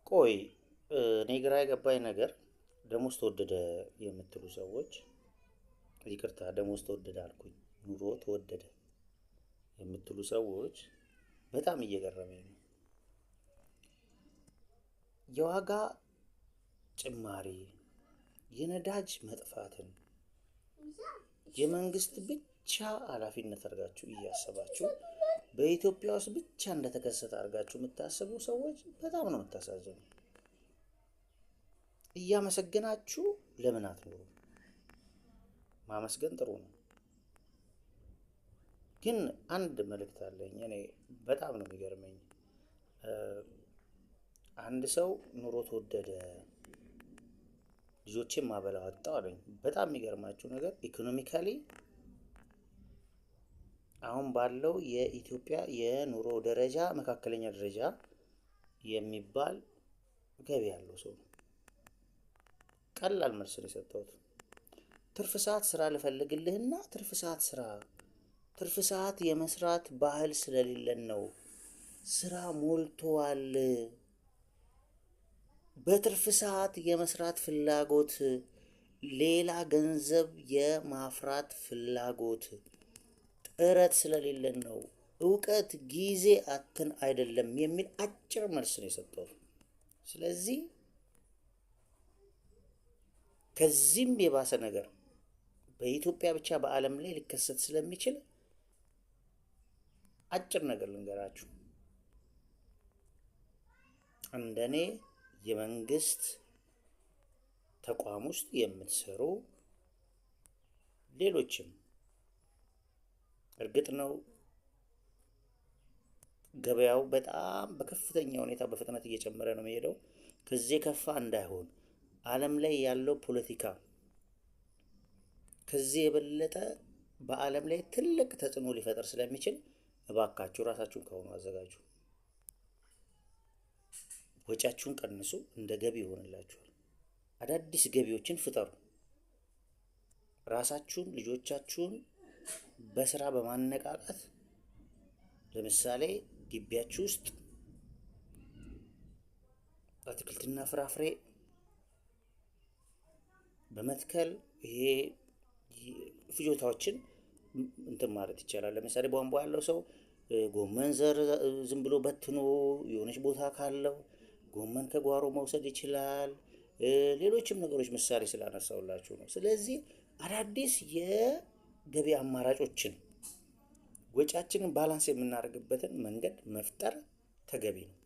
ቆይ፣ እኔ ግራ የገባኝ ነገር ደሞዝ ተወደደ የምትሉ ሰዎች፣ ይቅርታ፣ ደሞዝ ተወደደ አልኩኝ፣ ኑሮ ተወደደ የምትሉ ሰዎች በጣም እየገረመኝ ነው። የዋጋ ጭማሪ፣ የነዳጅ መጥፋትን የመንግስት ብቻ ኃላፊነት አድርጋችሁ እያሰባችሁ፣ በኢትዮጵያ ውስጥ ብቻ እንደተከሰተ አድርጋችሁ የምታስቡ ሰዎች በጣም ነው የምታሳዝኑ። እያመሰገናችሁ ለምን አትኖሩም? ማመስገን ጥሩ ነው፣ ግን አንድ መልእክት አለኝ። እኔ በጣም ነው የሚገርመኝ። አንድ ሰው ኑሮ ተወደደ፣ ልጆቼን ማበላ አጣሁ አለኝ። በጣም የሚገርማችሁ ነገር economically አሁን ባለው የኢትዮጵያ የኑሮ ደረጃ መካከለኛ ደረጃ የሚባል ገቢ ያለው ሰው ነው። ቀላል መልስ ነው የሰጠሁት። ትርፍ ሰዓት ስራ ልፈልግልህና ትርፍ ሰዓት ስራ። ትርፍ ሰዓት የመስራት ባህል ስለሌለን ነው። ስራ ሞልቷል። በትርፍ ሰዓት የመስራት ፍላጎት፣ ሌላ ገንዘብ የማፍራት ፍላጎት፣ ጥረት ስለሌለን ነው። እውቀት ጊዜ አጥተን አይደለም የሚል አጭር መልስ ነው የሰጠሁት። ስለዚህ ከዚህም የባሰ ነገር በኢትዮጵያ ብቻ በዓለም ላይ ሊከሰት ስለሚችል አጭር ነገር ልንገራችሁ። እንደኔ የመንግስት ተቋም ውስጥ የምትሰሩ፣ ሌሎችም፣ እርግጥ ነው ገበያው በጣም በከፍተኛ ሁኔታ በፍጥነት እየጨመረ ነው የሚሄደው። ከዚህ የከፋ እንዳይሆን፣ ዓለም ላይ ያለው ፖለቲካ ከዚህ የበለጠ በዓለም ላይ ትልቅ ተጽዕኖ ሊፈጥር ስለሚችል እባካችሁ ራሳችሁን ከሆኑ አዘጋጁ። ወጪያችሁን ቀንሱ፣ እንደ ገቢ ይሆንላችኋል። አዳዲስ ገቢዎችን ፍጠሩ። ራሳችሁን፣ ልጆቻችሁን በስራ በማነቃቃት፣ ለምሳሌ ግቢያችሁ ውስጥ አትክልትና ፍራፍሬ በመትከል ይሄ ፍጆታዎችን እንትን ማለት ይቻላል። ለምሳሌ ቧንቧ ያለው ሰው ጎመን ዘር ዝም ብሎ በትኖ የሆነች ቦታ ካለው ጎመን ከጓሮ መውሰድ ይችላል። ሌሎችም ነገሮች ምሳሌ ስላነሳውላችሁ ነው። ስለዚህ አዳዲስ የገቢ አማራጮችን፣ ወጪያችንን balance የምናደርግበትን መንገድ መፍጠር ተገቢ ነው።